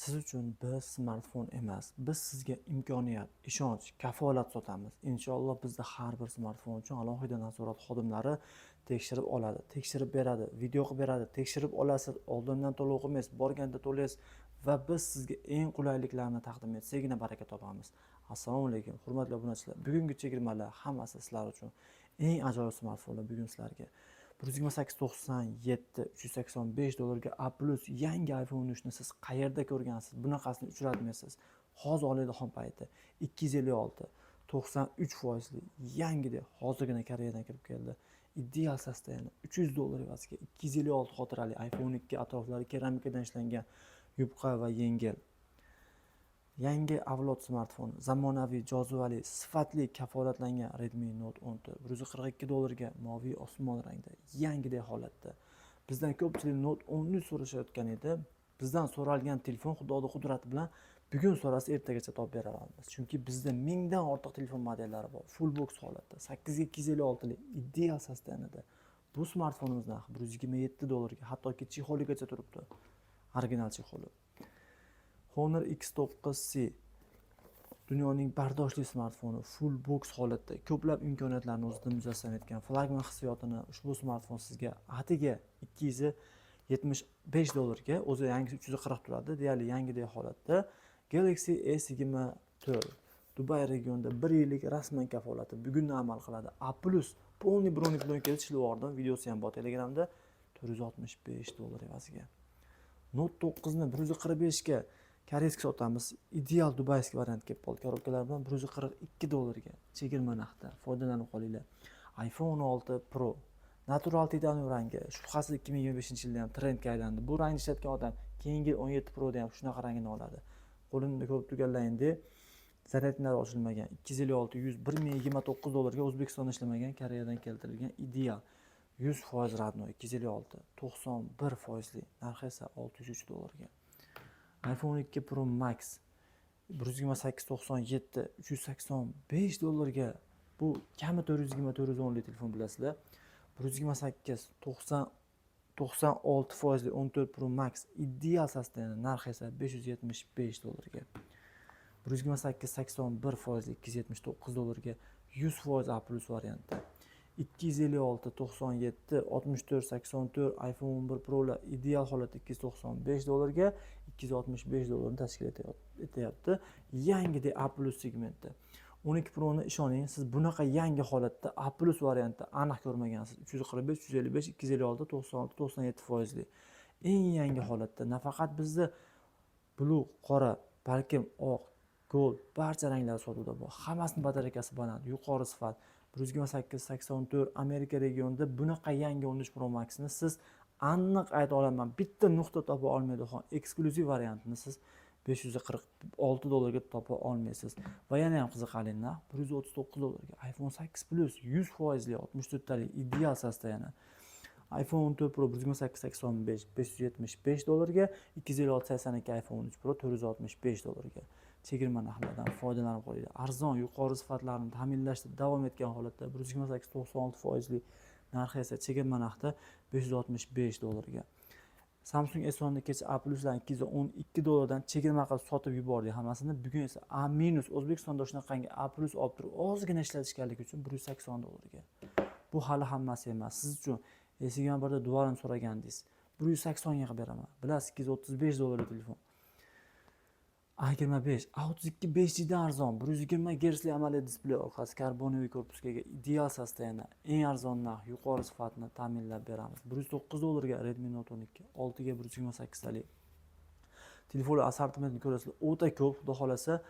Siz uchun biz smartfon emas, biz sizga imkoniyat, ishonch, kafolat sotamiz. Inshaalloh, bizda har bir smartfon uchun alohida nazorat xodimlari tekshirib oladi, tekshirib beradi, video qilib beradi, tekshirib olasiz, oldindan to'lov qilmaysiz, borganda to'laysiz va biz sizga eng qulayliklarni taqdim etsakgina baraka topamiz. Assalomu alaykum, hurmatli obunachilar. Bugungi chegirmalar hammasi sizlar uchun. Eng ajoyib smartfonlar bugun sizlarga. 128,97, 385 dollarga A plus yangi iPhone 13 ni siz qayerda ko'rgansiz? Bunaqasini uchratmaysiz. Hozir oladigan payti 256, 93 foizli yangidek hozirgina Koreyadan kirib keldi. Ideal состояние, 300 dollar evaziga 256 xotirali iPhone 2, atroflari keramikadan ishlangan, yupqa va yengil. Yangi avlod smartfoni, zamonaviy, jozibali, sifatli, kafolatlangan Redmi Note 10 142 dollarga moviy osmon rangda, yangidek holatda. Bizdan ko'pchilik Note 10 ni so'rashayotgan edi. Bizdan so'ralgan telefon Xudoni qudrati bilan bugun so'rasa, ertagacha topib bera olamiz. Chunki bizda mingdan ortiq telefon modellari bor. Full box holatda, 8 256 lik ideal состояние da. Bu smartfonimiz narxi 127 dollarga, hattoki чехол igacha turibdi. Original чехол i. Honor X9C dunyoning bardoshli smartfoni, full box holatda, ko'plab imkoniyatlarni o'zida mujassam etgan flagman hissiyotini ushbu smartfon sizga atigi 275 dollarga, o'zi yangisi 340 turadi, deyarli yangidek holatda. Galaxy S24 Dubay regionida bir yillik rasman kafolati bugundan amal qiladi. A plus, полный бронеплёнка da ishlab yubordim, videosi ham bor Telegramda, 465 dollar evaziga. Note 9 ni 145 ga корейский sotamiz. Ideal дубайский variant kelib qoldi. Коробка lar bilan 142 dollarga chegirma narxda foydalanib qolinglar. iPhone 6 Pro natural titanium rangi shubhasiz 2025 yilda ham trendga aylandi. Bu rangni ishlatgan odam keyingi 17 Proda ham shunaqa rangini oladi. Qo'limda ko'rib turganlar, endi zaryadlari ochilmagan, 256 100 1029 dollarga, O'zbekistonda ishlamagan, Koreyadan keltirilgan, ideal 100% родной, 256, 91 foizli, narxi esa 603 dollarga. iPhone 2 Pro Max 128,97, 385 dollarga. Bu kami 420, 410lik telefon, bilasizlar. 128, 90, 96 foizli 14 Pro Max ideal состояние, narxi esa 575 dollarga. 128, 81 foizli 279 dollarga, 100% A plus variantda. 256, 97, 64, 84 iPhone 11 Pro'lar ideal holatda 295 dollarga, 265 dollarni tashkil etyapti. Yangidek A plus segmentda. 12 Pro'ni, ishoning, siz bunaqa yangi holatda A plus variantda aniq ko'rmagansiz. 345, 355, 256, 96, 97 foizli. Eng yangi holatda nafaqat bizda blue, qora, balkim oq, gold, barcha ranglar sotuvda bor. Hammasini batareykasi baland, yuqori sifat. 128, 84, Amerika regionida bunaqa yangi 13 Pro Maxni siz aniq ayta olaman, bitta nuqta topa olmaydigan eksklyuziv variantini siz 546 dollarga topa olmaysiz. Va yana ham qiziqarli narx, 139 dollarga iPhone 8 Plus 100 foizli, 64 talik, ideal состояние. iPhone 14 Pro 128, 85, 575 dollarga, 256, 82 iPhone 13 Pro 465 dollarga. Chegirma narxlardan foydalanib qolinglar. Arzon, yuqori sifatlarni ta'minlashda davom etgan holatda 128, 96 foizli, narxi esa chegirma narxda 565 dollarga. Samsung S10 kecha A pluslarni 212 dollardan chegirma qilib sotib yubordik hammasini. Bugun esa A minus, O'zbekistonda shunaqangi A plus olib turib ozgina ishlatishganligi uchun 180 dollarga. Bu hali hammasi emas. Siz uchun S21da dualini so'ragandingiz. 180 ga qilib beraman. Bilasiz, 235 dollarlik telefon. A25, A32 5Gdan arzon, 120 gersli AMOLED displey, orqasi карбоновый korpusga ega, ideal состояние, eng arzon narx, yuqori sifatni ta'minlab beramiz. 109 dollarga Redmi Note 12, 6 ga 128 talik. Telefonlar assortimentini ko'rasizlar, o'ta ko'p, xudo xohlasa,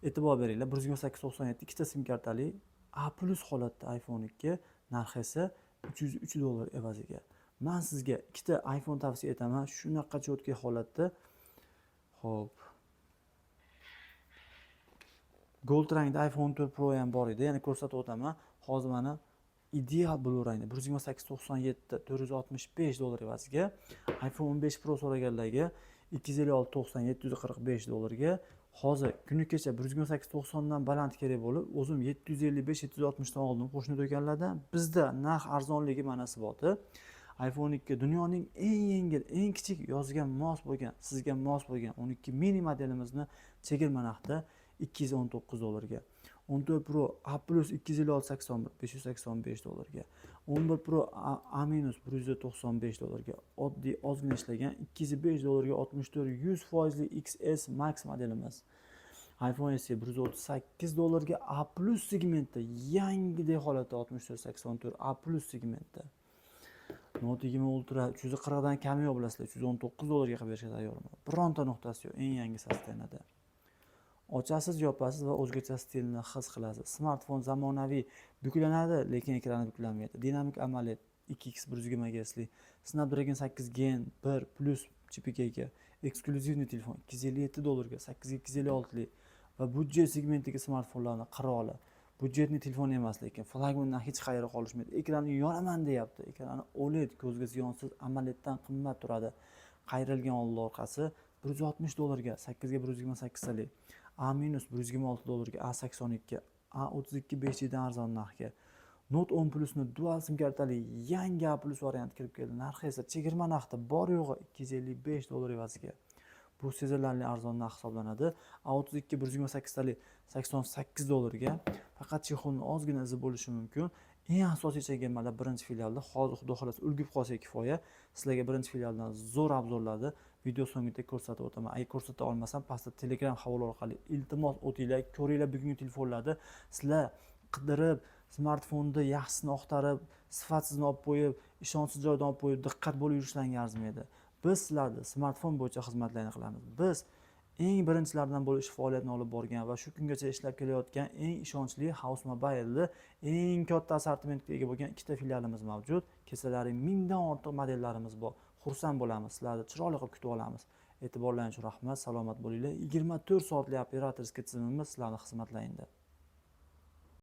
e'tibor beringlar. 128, 97, ikkita sim kartali A plus holatda iPhone 2, narxi esa 303 dollar evaziga. Man sizga ikkita iPhone tavsiya etaman, shunaqa чёткий holatda. Xo'p. Gold rangda iPhone 4 Pro ham bor edi. Yana ko'rsatib o'taman. Hozir mana ideal blue rangda 128, 97, 465 dollar evaziga. iPhone 15 Pro so'raganlarga 256, 90, 745 dollarga. Hozir kuni kecha 128, 90 dan baland kerak bo'lib, o'zim 755, 760 dan oldim qo'shni do'konlardan. Bizda narx arzonligi mana isboti. iPhone 2, dunyoning eng yengil, eng kichik, yozga mos bo'lgan, sizga mos bo'lgan 12 mini modelimizni chegirma narxda 219 dollarga. 14 Pro A plus 256 81, 585 dollarga. 11 Pro A minus 195 dollarga. Oddiy, ozgina ishlagan, 205 dollarga 64 100 foizli XS Max modelimiz. iPhone SE 138 dollarga A plus segmentda, yangidek holatda, 64 84 A plus segmentda. Note 20 Ultra 340 dan kami yo'q, bilasizlar, 319 dollarga qilib berishga tayyorman. Bironta nuqtasi yo'q, eng yangi состояние da. Ochasiz, yopasiz va o'zgacha stilni his qilasiz. Smartfon zamonaviy, buklanadi, lekin ekrani buklanmaydi. Dynamic AMOLED 2x 120 Hzli Snapdragon 8 Gen 1 Plus chipiga ega эксклюзивный telefon 257 dollarga, 8 256 li va budjet segmentidagi smartfonlarni qiroli. Бюджетный telefon emas, lekin flagmandan hech qayeri qolishmaydi. Ekrani yonaman deyapti. Ekrani OLED, ko'zga ziyonsiz, AMOLEDdan qimmat turadi. Qayrilgan oldi orqasi 160 dollarga, 8 ga 128 talik. A minus 126 dollarga, A82, A32 5G dan arzon narxga. Note 10 Plusni dual sim kartali yangi A plus varianti kirib keldi. Narxi esa chegirma narxda, bor yo'g'i 255 dollar evaziga. Bu sezilarli arzon narx hisoblanadi. A32 128 talik 88 dollarga. Faqat чехол ni ozgina izi bo'lishi mumkin. Eng asosiy chegirmalar birinchi filialda. Hozir, xudo xohlasa, ulgurib qolsak kifoya. Sizlarga birinchi filialdan zo'r обзор larni video so'ngida ko'rsatib o'taman. Agar ko'rsata olmasam, pastda Telegram havola orqali iltimos o'tinglar, ko'ringlar bugungi telefonlarni. Sizlar qidirib, smartfonni yaxshisini axtarib, sifatsizini olib qo'yib, ishonchsiz joydan olib qo'yib, diqqat bo'lib yurishlaringga arzimaydi. Biz sizlarni smartfon bo'yicha xizmatlarni qilamiz. Biz eng birinchilardan bo'lib ish faoliyatini olib borgan va shu kungacha ishlab kelayotgan eng ishonchli House Mobile'ni eng katta assortimentga ega bo'lgan ikkita filialimiz mavjud. Kesalaring 1000 dan ortiq modellarimiz bor. Xursand bo'lamiz, sizlarni chiroyli qilib kutib olamiz. E'tiborlaring uchun rahmat, salomat bo'linglar. 24 soatli операторский tizimimiz sizlarni xizmatlaringda.